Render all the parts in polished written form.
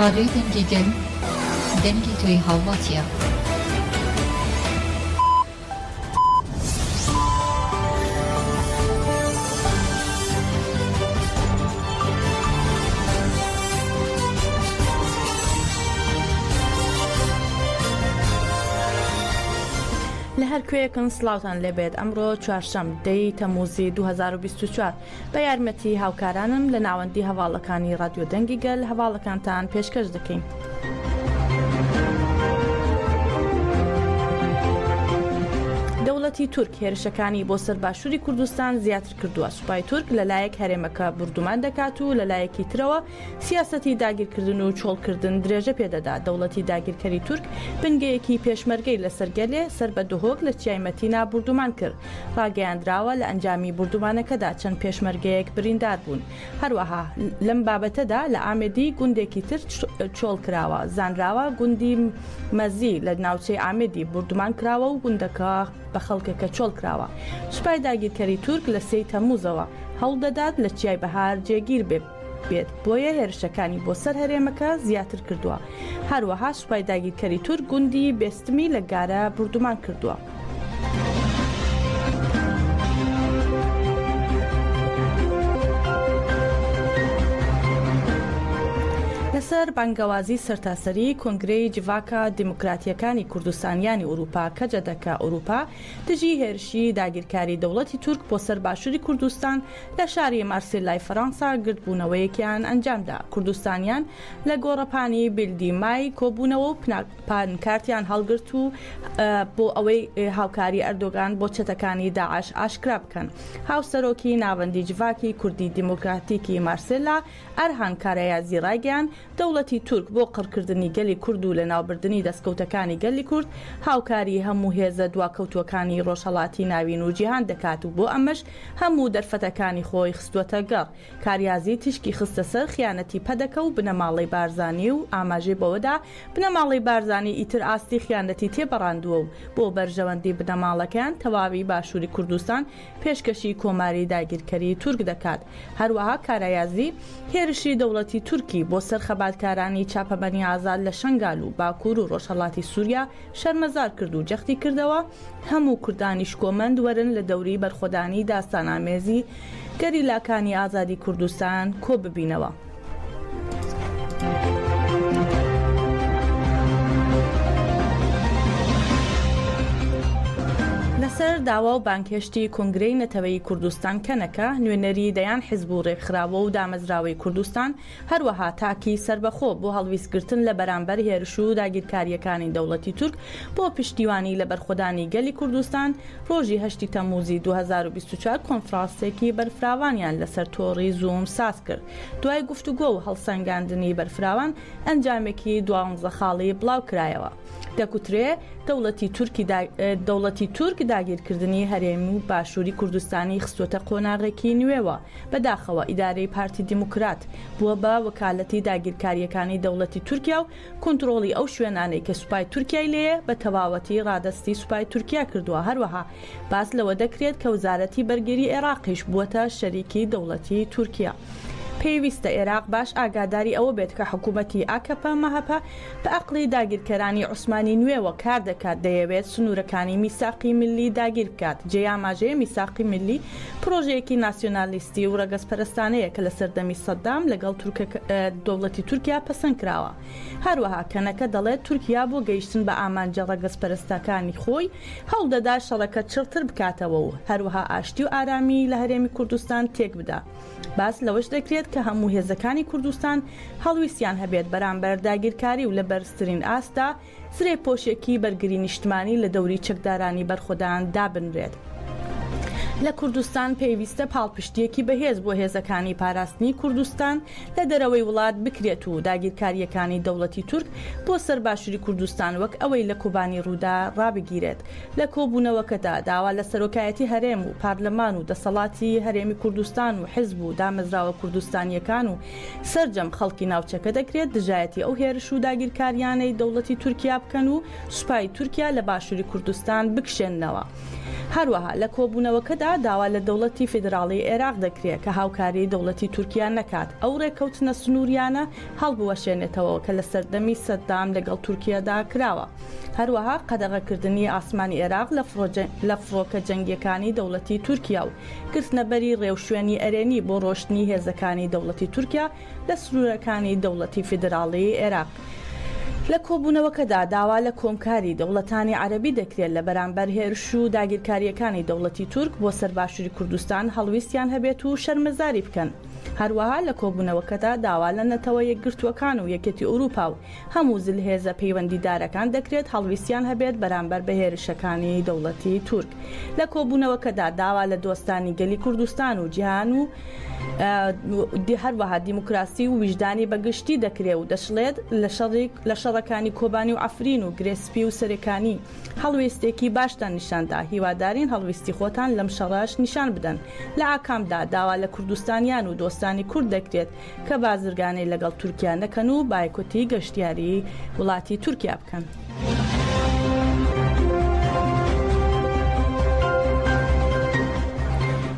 ڕادیۆی دەنگی گەل، دەنگی تۆی هاوڵاتییە. لە هەر کوێیەکن سڵاوتان لێبێت ئەمڕۆ چوارشەم دەی تەموزی 2024 بە یارمەتی هاوکارانم لە ناوەندی هەواڵەکانی ڕادیۆ دەنگی گەل هەواڵەکانتان پێشکەش دەکەین. دەوڵەتی تورک هێرشەکانی بۆ سەر باشووری کوردستان زیاتر کردووە سوپای تورک لەلایەک هەرێمەکە بوردومان دەکات و لەلایەکی ترەوە سیاسەتی داگیرکردن و چۆڵکردن درێژە پێدەدا دەوڵەتی داگیرکەری تورک بنگەیەکی پێشمەرگەی لەسەر گەلێ سەر بە دهۆک لە چیای مەتینا بوردومان کرد ڕاگەیاندراوە لە ئەنجامی بوردومانەکەدا چەند پێشمەرگەیەک بریندار بوون. هەروەها لەم بابەتەدا لە ئامێدی گوندێکی تر چۆڵ کراوە. زانراوە گوندی مەزی لە ناوچەی ئامێدی بوردومان کراوە و گوندەکە بە خەڵکەکە چۆڵ کراوە. سوپای داگیرکەری تورک لە سێی تەمموزەوە هەوڵ دەدات لە چیای بەهار جێگیر بێت، بۆیە هێرشەکانی بۆ سەر هەرێمەکە زیاتر کردووە. هەروەها سوپای داگیرکەری تورک گوندی بێستمی لە گارە بوردومان کردووە. لەسەر بانگەوازی سەرتاسەری کۆنگرەی جڤاکە دیموکراتییەکانی کوردستانیانی ئورووپا، کەجەدەکە ئورووپا، دژی هێرشی داگیرکاری دەوڵەتی تورک بۆ سەر باشووری کوردستان لە شاری مارسێلای فەرەنسا گردبوونەوەیەکیان ئەنجامدا. کوردستانیان لە گۆڕەپانی بیلدیمای کۆبوونەوە و پانکارتیان هەڵگرت و بۆ ئەوەی هاوکاری ئەردۆگان بۆ چەتەکانی داعش ئاشکرا بکەن. هاوسەرۆکی ناوەندی جڤاکی کوردی دیموکراتیکی مارسێلا، ئەرهان کارایازی ڕایگەیاند، دەوڵەتی تورک بۆ قڕکردنی گەلی کورد و لەناوبردنی دەستکەوتەکانی گەلی کورد هاوکاری هەموو هێزە دواکەوتووەکانی ڕۆژهەڵاتی ناوین و جیهان دەکات و بۆ ئەمەش هەموو دەرفەتەکانی خۆی خستووەتە گەڕ. کاریازی تیشکی خستە سەر خیانەتی پەدەکە و بنەماڵەی بارزانی و ئاماژەی بەوەدا، بنەماڵەی بارزانی ئیتر ئاستی خیانەتی تێپەڕاندووە و بۆ بەرژەوەندی بنەماڵەکەیان تەواوی باشووری کوردستان پێشکەشی کۆماری داگیرکەری تورک دەکات. هەروەها کارایازی هێرشی دەوڵەتی تورکی بۆ سەر خەباتکارانی چاپەمەنی ئازاد لە شەنگال و باکوور و ڕۆژهەڵاتی سووریا شەرمەزار کرد و جەختی کردەوە، هەموو کوردانی شکۆمەند وەرن لە دەوری بەرخۆدانی داستانئامێزی گەریلاکانی ئازادی کوردستان کۆببینەوە. لەسەر داوا و بانگهێشتی کۆنگرەی نەتەوەیی کوردستان کەنەکە، نوێنەری دەیان حیزب و رێکخراوە و دامەزراوەی کوردستان، هەروەها تاکی سەربەخۆ بۆ هەڵویستگرتن لە بەرامبەر هێرش و داگیرکارییەکانی دەوڵەتی تورک بۆ پشتیوانی لە بەرخۆدانی گەلی کوردستان، ڕۆژی هەشتی تەمموزی 2024 کۆنفرانسێکی بەرفراوانیان لەسەر تۆڕی زووم ساز کرد. دوای گفتوگۆ و هەڵسەنگاندنی بەرفراوان، ئەنجامێکی دوانزە خاڵی بڵاوکرایەوە. دەگوترێ دەوڵەتی تورکی دەوڵەتی تورک داگیرکردنی هەرێم و باشووری کوردستانی خستووەتە قۆناغێکی نوێوە. بەداخەوە ئیدارەی پارتی دیموکرات بووە بە وەکالەتی داگیرکارییەکانی دەوڵەتی تورکیا و کونتڕۆڵی ئەو شوێنانەی کە سوپای تورکیای لێیە بە تەواوەتی ڕادەستی سوپای تورکیا کردووە، هەروەها باس لەوە دەکرێت کە وەزارەتی بەرگری ئێراقیش بووەتە شەریکی دەوڵەتی تورکیا. پێویستە ئێراق باش ئاگاداری ئەوە بێت کە حکوومەتی ئاکەپە مەهەپە بە ئەقڵی داگیرکەرانی عوسمانی نوێوە کار دەکات، دەیەوێت سنوورەکانی میساقی میللی داگیر بکات. جێی ئاماژەیە میساقی میللی پڕۆژەیەکی ناسیۆنالیستی و ڕەگەزپەرستانەیە کە لە سەردەمی سەدام لەگەڵ دەوڵەتی تورکیا پەسەند کراوە. هەروەها کەنەکە دەڵێت تورکیا بۆ گەیشتن بە ئامانجە ڕەگەزپەرستەکانی خۆی هەوڵدەدات شەڕەکە چڕتر بکاتەوە و هەروەها ئاشتی و ئارامی لە هەرێمی کوردستان تێکبدا. باس لەوەش دەکرێت کە هەموو هێزەکانی کوردستان هەڵویستیان هەبێت بەرامبەر داگیرکاری و لە بەرزترین ئاستدا زرێپۆشێکی بەرگری نیشتمانی لە دەوری چەکدارانی بەرخۆدان دابنرێت. لە کوردستان پێویستە پاڵپشتییەکی بەهێز بۆ هێزەکانی پاراستنی کوردستان لە دەرەوەی وڵات بکرێت و داگیرکارییەکانی دەوڵەتی تورک بۆ سەر باشوری کوردستان وەک ئەوەی لە کۆبانی ڕوودا ڕابگیرێت. لە کۆبوونەوەکەدا داوا لە سەرۆکایەتی هەرێم و پارلەمان و دەسەڵاتی هەرێمی کوردستان و حزب و دامەزراوە کوردستانییەکان و سەرجەم خەڵکی ناوچەکە دەکرێت دژایەتی ئەو هێرش و داگیرکارییانەی دەوڵەتی تورکیا بکەن و سوپای تورکیا لە باشوری کوردستان بکشێننەوە. هەروەها لە کۆبوونەوەکەدا. داوا لە دەوڵەتی فیدراڵی عێراق دەکرێت کە هاوکاری دەوڵەتی تورکیا نەکات ئەو ڕێککەوتنە سنووریانە هەڵبوەشێنێتەوە کە لە سەردەمی سەدام لەگەڵ تورکیادا کراوە، هەروەها قەدەغەکردنی ئاسمانی عێراق لە فڕۆکە جەنگییەکانی دەوڵەتی تورکیا و گرتنەبەری ڕێوشوێنی ئەرێنی بۆ ڕۆشتنی هێزەکانی دەوڵەتی تورکیا لە سنوورەکانی دەوڵەتی فیدراڵیی عێراق. لە کۆبوونەوەکەدا داوا لە کۆمکاری دەوڵەتانی عەرەبی دەکرێت لە بەرامبەر هێرش و داگیرکارییەکانی دەوڵەتی تورک بۆ سەر باشووری کوردستان هەڵویستیان هەبێت و شەرمەزاری بکەن. هەروەها لە کۆبوونەوەکەدا داوا لە نەتەوە یەکگرتووەکان و یەکێتی ئەوروپا و هەموو زلهێزە پەیوەندیدارەکان دەکرێت هەڵویستیان هەبێت بەرامبەر بە هێرشەکانی دەوڵەتی تورک. لە کۆبوونەوەکەدا داوا لە دۆستانی گەلی کوردستان و جیهان و هەروەها دیموکراسی و ویژدانی بە گشتی دەکرێ و دەشڵێت لە شەڕەکانی کۆبانی و عەفرین و گرێ سپی و سەرێکانی هەڵوێستێکی باشتان نیشان دا، هیوادارین هەڵویستی خۆتان لەم شەڕەش نیشان بدەن. لە ئاکامدا داوا لە کوردستانیان و دۆستانی کورد دەکرێت کە بازرگانی لەگەڵ تورکیا نەکەن و بایکۆتی گەشتیاری وڵاتی تورکیا بکەن.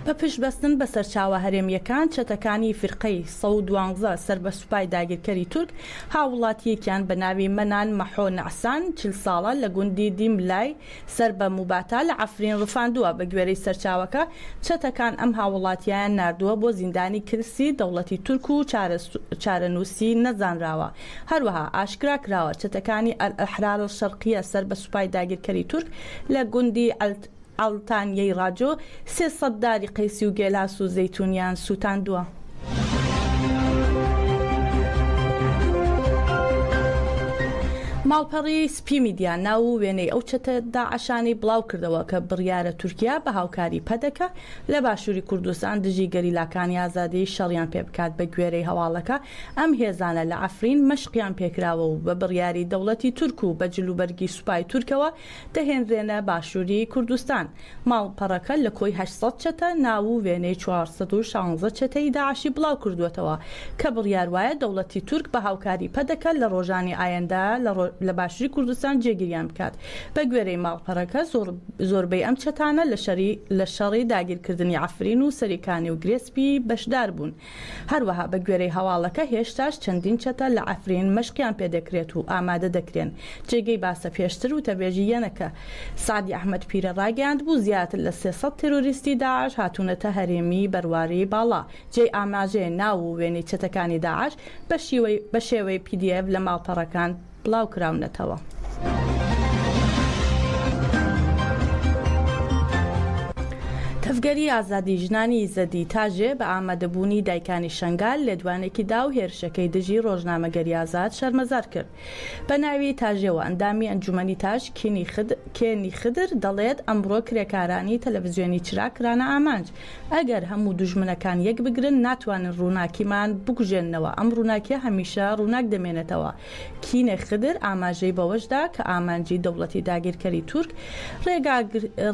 بە پشت بەستن بە سەرچاوە هەرێمییەکان، چەتەکانی فیرقەی 112 سەر بە سوپای داگیرکەری تورک هاووڵاتییەکیان بە ناوی مەنان مەحۆ نەعسان، 40 ساڵە، لە گوندی دیملای سەر بە موباتا لە عەفرین ڕفاندووە. بەگوێرەی سەرچاوەکە، چەتەکان ئەم هاووڵاتییەیان ناردووە بۆ زیندانی کلسی دەوڵەتی تورک و چارەنووسی نەزانراوە. هەروەها ئاشکرا کراوە، چەتەکانی ئەلئەحرار ئەلشەرقیە سەر بە سوپای داگیرکەری تورک لە گوندی ئەلتانیەی ڕاجۆ 300 داری قەیسی و گێلاس و زەیتونیان سووتاندووە. ماڵپەڕی سپی میدیا ناو و وێنەی ئەو چەتە داعشانەی بڵاوکردەوە کە بڕیارە تورکیا بە هاوکاری پەدەکە لە باشووری کوردستان دژی گەریلاکانی ئازادی شەڕیان پێبکات. بەگوێرەی هەواڵەکە ئەم هێزانە لە عەفرین مەشقیان پێکراوە و بە بڕیاری دەوڵەتی تورک و بە جلوبەرگی سوپای تورکەوە دەهێنرێنە باشووری کوردستان. ماڵپەڕەکە لە کۆی 800 چەتە ناو و وێنەی 416 چەتەی داعشی بڵاوکردووەتەوە کە بڕیار وایە دەوڵەتی تورک بە هاوکاری پەدەکە لە ڕۆژانی ئایەندە لە باشووری کوردستان جێگیریان بکات. بە گوێرەی ماڵپەڕەکە زۆربەی ئەم چەتانە لە شەڕی داگیرکردنی عەفرین و سەریکانی و گرێسپی بەشدار بوون. هەروەها بە گوێرەی هەواڵەکە هێشتاش چەندین چەتە لە عەفرین مەشقیان پێدەکرێت و ئامادە دەکرێن. جێگەی باسە پێشتر وتەبێژی یەنەکە سەعدی ئەحمەد پیرە ڕایگەیاندبوو زیاتر لە 300 تێرۆریستی داعش هاتوونەتە هەرێمی بەرواری باڵا. جێی ئاماژەیە ناو و وێنەی چەتەکانی داعش بە شێوەی PDF لە ماڵپەڕەکان بڵاوکراونەتەوە. تەڤگەری ئازادی ژنانی ئیزەدی، تاژێ، بە ئامادەبوونی دایکانی شەنگال لێدوانێکی دا و هێرشەکەی دژی ڕۆژنامەگەری ئازاد شەرمەزار کرد. بە ناوی تاژێوە ئەندامی ئەنجومەنی تاژ کێنی خدر دەڵێت، ئەمڕۆ کرێکارانی تەلەڤزیۆنی چرا کرانە ئامانج. ئەگەر هەموو دوژمنەکان یەکبگرن ناتوانن ڕووناکیمان بکوژێننەوە، ئەم ڕووناکیە هەمیشە ڕووناک دەمێنێتەوە. کینێ خدر ئاماژەی بەوەشدا کە ئامانجی دەوڵەتی داگیرکەری تورک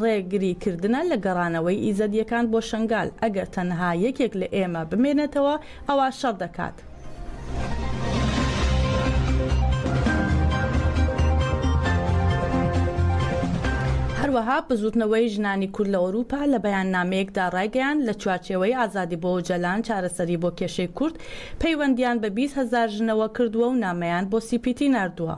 ڕێگریکردنە لە گەڕانەوەی ئیزەدییەکان بۆ شەنگال، ئەگەر تەنها یەکێک لە ئێمە بمێنێتەوە ئەوا شەڕ دەکات. هەروەها بزوتنەوەی ژنانی کورد لە ئەوروپا لە بەیاننامەیەکدا ڕایگەیاند، لە چوارچێوەی ئازادی بۆ ئۆجەلان چارەسەری بۆ کێشەی کورد پەیوەندیان بە 20 هەزار ژنەوە کردووە و نامەیان بۆ سی پی تی ناردووە.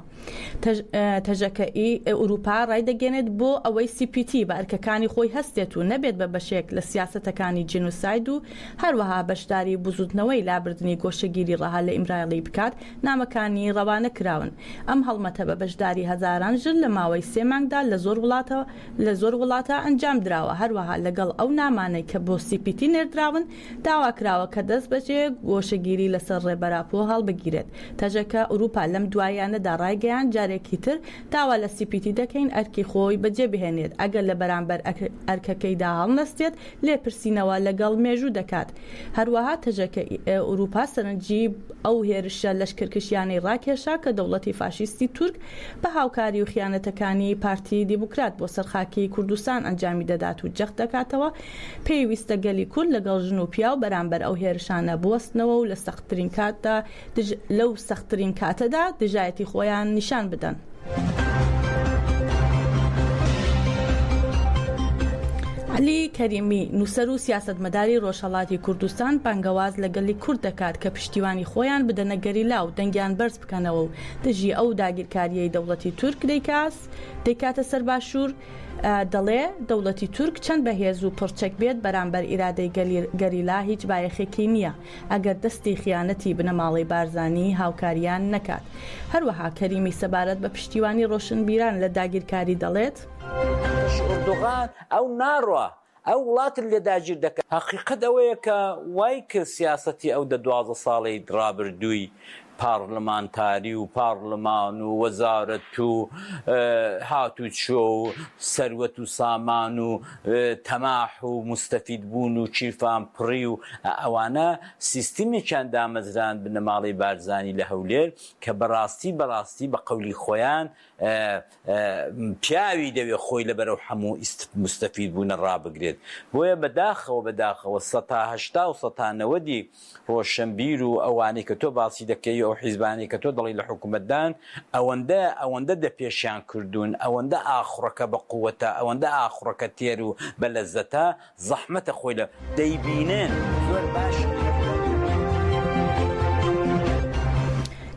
تەژەکە-ی ئەوروپا ڕایدەگەیەنێت بۆ ئەوەی سی پی تی بە ئەرکەکانی خۆی هەستێت و نەبێت بە بەشێک لە سیاسەتەکانی جینۆساید و هەروەها بەشداری بزوتنەوەی لابردنی گۆشەگیری ڕەها لە ئیمرایڵی بکات، نامەکانی ڕەوانە کراون. ئەم هەڵمەتە بە بەشداری هەزاران ژن لە ماوەی سێ مانگدا لە زۆر وڵاتە لە زۆر وڵاتا ئەنجام دراوە، هەروەها لەگەڵ ئەو نامانەی کە بۆ سی پی تی نێردراون، داوا کراوە کە دەستبەجێ گۆشەگیری لەسەر ڕێبەر ئاپۆ هەڵبگیرێت. تەژەکە ئوروپا لەم دواییانەدا ڕایگەیاند، جارێکی تر داوا لە سی پی تی دەکەین ئەرکی خۆی بەجێ بهێنێت، ئەگەر لە بەرامبەر ئەرکەکەیدا هەڵنەستێت، لێپرسینەوە لەگەڵ مێژوو دەکات. هەروەها تەژەکە ئوروپا سەرنجی ئەو هێرشە لەشکرکشیانەی ڕاکێشا کە دەوڵەتی فاشیستی تورک بە هاوکاری و خیانەتەکانی پارتی دیموکرات بۆ سەر خاکی کوردستان ئەنجامی دەدات و جەخت دەکاتەوە پێویستە گەلی کورد لەگەڵ ژن و پیاو بەرامبەر ئەو هێرشانە بوەستنەوە و لە سەختترین کاتدا لەو سەختترین کاتەدا دژایەتی خۆیان نیشان بدەن. عەلی کەریمی، نووسەر و سیاسەتمەداری ڕۆژهەڵاتی کوردستان بانگەواز لە گەلی کورد دەکات کە پشتیوانی خۆیان بدەنە گەریلا و دەنگیان بەرز بکەنەوە و دژی ئەو داگیرکارییەی دەوڵەتی تورک دەیکاتە سەر باشوور، دەڵێ، دەوڵەتی تورک چەند بەهێز و پڕ چەک بێت بەرامبەر ئیرادەی گەریلا هیچ بایەخێکی نییە ئەگەر دەستی خیانەتی بنەماڵەی بارزانی هاوکاریان نەکات. هەروەها کەریمی سەبارەت بە پشتیوانی ڕۆشنبیران لە داگیرکاری دەڵێت، ئوردوغان ئەو ناڕوا ئەو وڵاتت لێ داگیر دەکا. هەقیقەت ئەوەیە کە وای کرد سیاسەتی ئەو دە 12 ساڵەی ڕابردووی پاڕلمانتاری و پاڕلمان و وەزارەت و هاتوچۆ و سەروەت و سامان و تەماح و موستەفید بوون و کیرفان پڕی و ئەوانە سیستمێکیان دامەزراند بنەماڵەی بارزانی لە هەولێر کە بەڕاستی بەڕاستی بە قەولی خۆیان پیاوی دەوێ خۆی لەبەر ئەو حەموو موستەفید بوونە ڕابگرێت. بۆیە بەداخەوە بەداخەوە سەتا 80 و سەتا نەوەدی ڕۆشنبیر و ئەوانەی کە تۆ باسی دەکەی و ئەو حیزبانەی کە تۆ دەڵێی لە حکوومەتدان ئەوەندە ئەوەندە دەپێشیان کردوون ئەوەندە ئاخوڕەکە بە قووەتە ئەوەندە ئاخوڕەکە تێر و بە لەززەتە زەحمەتە خۆی لە دەیبینن زۆر باش.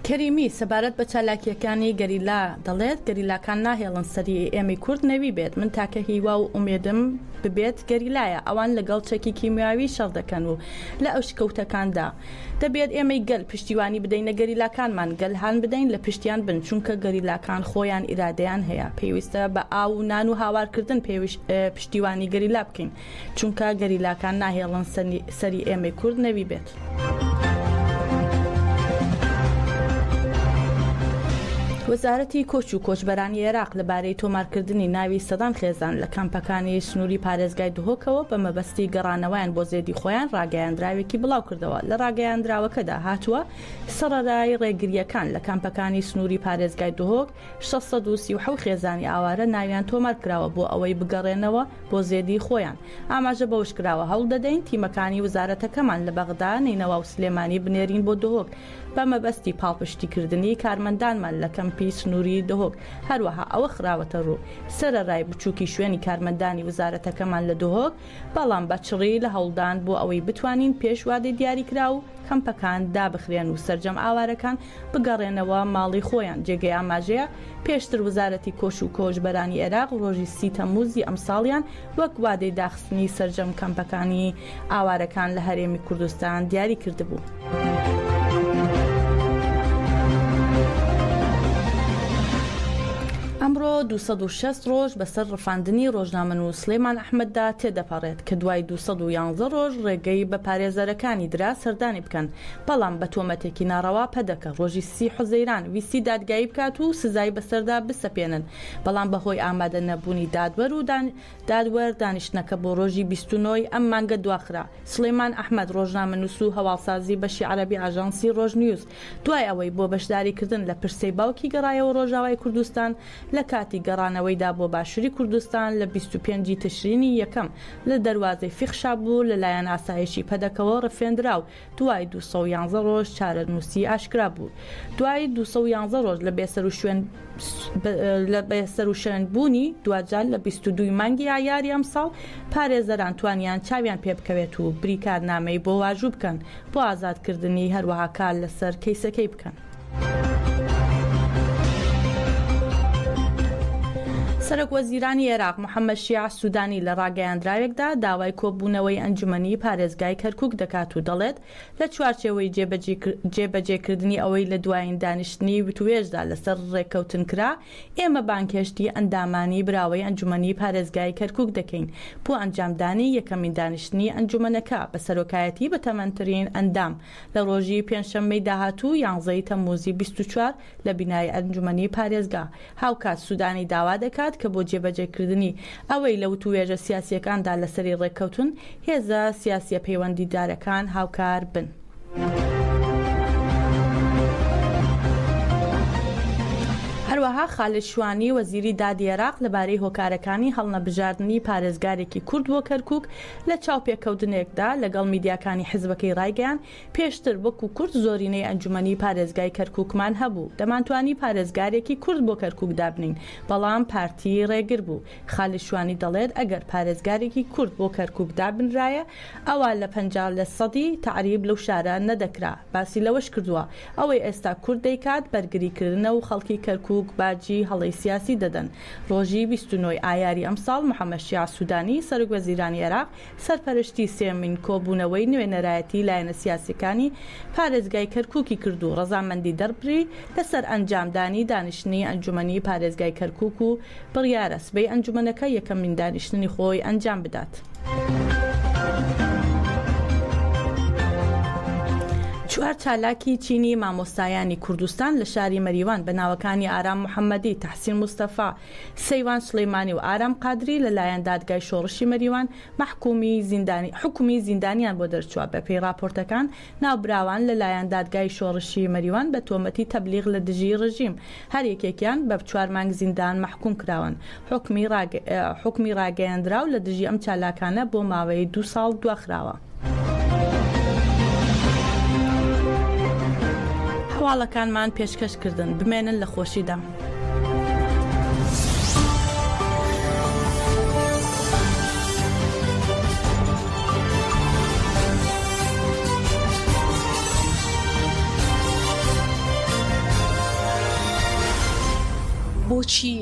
کەریمی سەبارەت بە چالاکییەکانی گەریلا دەڵێت، گەریلاکان ناهێڵن سەری ئێمەی کورد نەوی بێت، من تاکە هیوا و ئومێدم ببێت گەریلایە، ئەوان لەگەڵ چەکی کیمیاوی شەڕ دەکەن و لە ئەشکەوتەکاندا. دەبێت ئێمەی گەل پشتیوانی بدەینە گەریلاکانمان، گەل هان بدەین لە پشتیان بن، چونکە گەریلاکان خۆیان ئیرادەیان هەیە، پێویستە بە ئاو و نان و هاوارکردن پشتیوانی گەریلا بکەین، چونکە گەریلاکان ناهێڵن سەری ئێمەی کورد نەوی بێت. وەزارەتی کۆچ و کۆچبەرانی عێراق لەبارەی تۆمارکردنی ناوی سەدان خێزان لە کامپەکانی سنووری پارێزگای دهۆکەوە بە مەبەستی گەڕانەوەیان بۆ زێدی خۆیان ڕاگەیاندراوێکی بڵاوکردەوە. لە ڕاگەیاندراوەکەدا هاتووە، سەڕەرای ڕێگرییەکان لە کامپەکانی سنووری پارێزگای دهۆک، 637 خێزانی ئاوارە ناویان تۆمارکراوە بۆ ئەوەی بگەڕێنەوە بۆ زێدی خۆیان. ئاماژە بەوەشکراوە، هەوڵدەدەین تیمەکانی وەزارەتەکەمان لە بەغدا، نەینەوا و سلێمانی بنێرین بۆ دهۆک بە مەبەستی پاڵپشتیکردنی کارمەندانمان لە کەمپی سنووری دهۆک، هەروەها ئەوە خراوەتەڕوو، سەرەڕای بچووکی شوێنی کارمەندانی وەزارەتەکەمان لە دهۆک، بەڵام بە چڕی لە هەوڵدان بۆ ئەوەی بتوانین پێش وادەی دیاریکراو کەمپەکان دابخرێن و سەرجەم ئاوارەکان بگەڕێنەوە ماڵی خۆیان. جێگەی ئاماژەیە، پێشتر وەزارەتی کۆچ و کۆچبەرانی عێراق ڕۆژی سی تەمموزی ئەمساڵیان وەک وادەی داخستنی سەرجەم کەمپەکانی ئاوارەکان لە هەرێمی کوردستان دیاری کردبوو. ئەمڕۆ 260 ڕۆژ بەسەر ڕفاندنی ڕۆژنامەنووس سلێمان ئەحمەددا تێدەپەڕێت کە دوای 211 ڕۆژ ڕێگەی بە پارێزەرەکانی درا سەردانی بکەن، بەڵام بە تۆمەتێکی ناڕەوا پەدەکە ڕۆژی سی حوزەیران ویستی دادگایی بکات و سزای بەسەردا بسەپێنن، بەڵام بەهۆی ئامادە نەبوونی دادوەر و دادوەر دانیشتنەکە بۆ ڕۆژی 29 ی ئەم مانگە دواخرا. سڵێمان ئەحمەد، ڕۆژنامەنووس و هەواڵسازی بەشی عەرەبی ئاژانسی ڕۆژنیوز، دوای ئەوەی بۆ بەشداریکردن لە پرسەی باوکی گەڕایەوە ڕۆژاوای کوردستان، لە کاتی گەڕانەوەیدا بۆ باشووری کوردستان لە 25 ی تشرینی یەکەم لە دەروازەی فیخشابوور لەلایەن ئاسایشی پەدەکەوە ڕفێندرا و دوای 211 ڕۆژ چارەنووسی ئاشکرا بوو. دوای 211 ڕۆژ لە بێسەروشوێن لە بێسەروشوێن بوونی، دواجار لە 22 ی مانگی ئایاری ئەمساڵ پارێزەران توانیان چاویان پێبکەوێت و بریکارنامەی بۆ واژوو بکەن بۆ ئازادکردنی، هەروەها کار لەسەر کەیسەکەی بکەن. سەرۆک وەزیرانی عێراق محەممەد شیاع سوودانی لە ڕاگەیاندراوێکدا داوای کۆبوونەوەی ئەنجومەنی پارێزگای کەرکووک دەکات و دەڵێت، لە چوارچێوەی جێبەجێکردنی ئەوەی لە دوایین دانیشتنی وتوێژدا لەسەر ڕێککەوتن کرا، ئێمە بانگهێشتی ئەندامانی براوەی ئەنجومەنی پارێزگای کەرکووک دەکەین بۆ ئەنجامدانی یەکەمین دانیشتنی ئەنجومەنەکە بە سەرۆکایەتی بەتەمەنترین ئەندام لە ڕۆژی پێنجشەممەی داهاتوو یانزەی تەمموزی 24 لە بینای ئەنجومەنی پارێزگا. هاوکات سودانی داوا دەکات کە بۆ جێبەجێکردنی ئەوەی لە وتووێژە سیاسییەکاندا لەسەری ڕێککەوتوون، هێزە سیاسییە پەیوەندیدارەکان هاوکار بن. هەروەها. خالد شوانی، وەزیری دادی عێراق لەبارەی هۆکارەکانی هەڵنەبژاردنی پارێزگارێکی کورد بۆ کەرکوک لە چاوپێکەوتنێکدا لەگەڵ میدیاکانی حزبەکەی ڕایگەیاند، پێشتر وەکو کورد زۆرینەی ئەنجومەنی پارێزگای کەرکوکمان هەبوو، دەمانتوانی پارێزگارێکی کورد بۆ کەرکوک دابنێین، بەڵام پارتی ڕێگر بوو. خالد شوانی دەڵێت، ئەگەر پارێزگارێکی کورد بۆ کەرکوک دابنرایە، ئەوا لە 50 لە سەدی تەعریب لەو شارە نەدەکرا. باسی لەوەش کردووە، ئەوەی ئێستا کورد دەیکات بەرگریکردنە و خەڵکی کەرکوک باجی هەڵەی سیاسی دەدەن. ڕۆژی 29 ی ئایاری ئەمساڵ محەمەد شیاع سودانی سەرۆک وەزیرانی عێراق سەرپەرشتی سێیەمین کۆبوونەوەی نوێنەرایەتی لایەنە سیاسیەکانی پارێزگای کەرکوکی کرد و ڕەزامەندی دەربڕی لەسەر ئەنجامدانی دانیشتنی ئەنجومەنی پارێزگای کەرکوک و بڕیارە سبەی ئەنجومەنەکە یەکەمین دانیشتنی خۆی ئەنجام بدات. چوار چالاکی چینی مامۆستایانی کوردستان لە شاری مەریوان بە ناوەکانی ئارام محەممەدی، تەحسین مستەفا، سەیوان سڵیمانی و ئارام قادری لە لایەن دادگای شۆڕشی مەریوان مەحکوومی زیندانی حوکمی زیندانیان بۆ دەرچووە. بەپێی ڕاپۆرتەکان ناوبراوان لە لایەن دادگای شۆڕشی مەریوان بە تۆمەتی تەبلیغ لە دژی ڕژیم هەر یەکێکیان بە چوار مانگ زیندان مەحکووم کراون. حوکمی حوکمی ڕاگەیەندراو لە دژی ئەم چالاکانە بۆ ماوەی دوو ساڵ دواخراوە. هەواڵەکانمان پێشکەش کردن. بمێنن لە خۆشیدا. بۆچی؟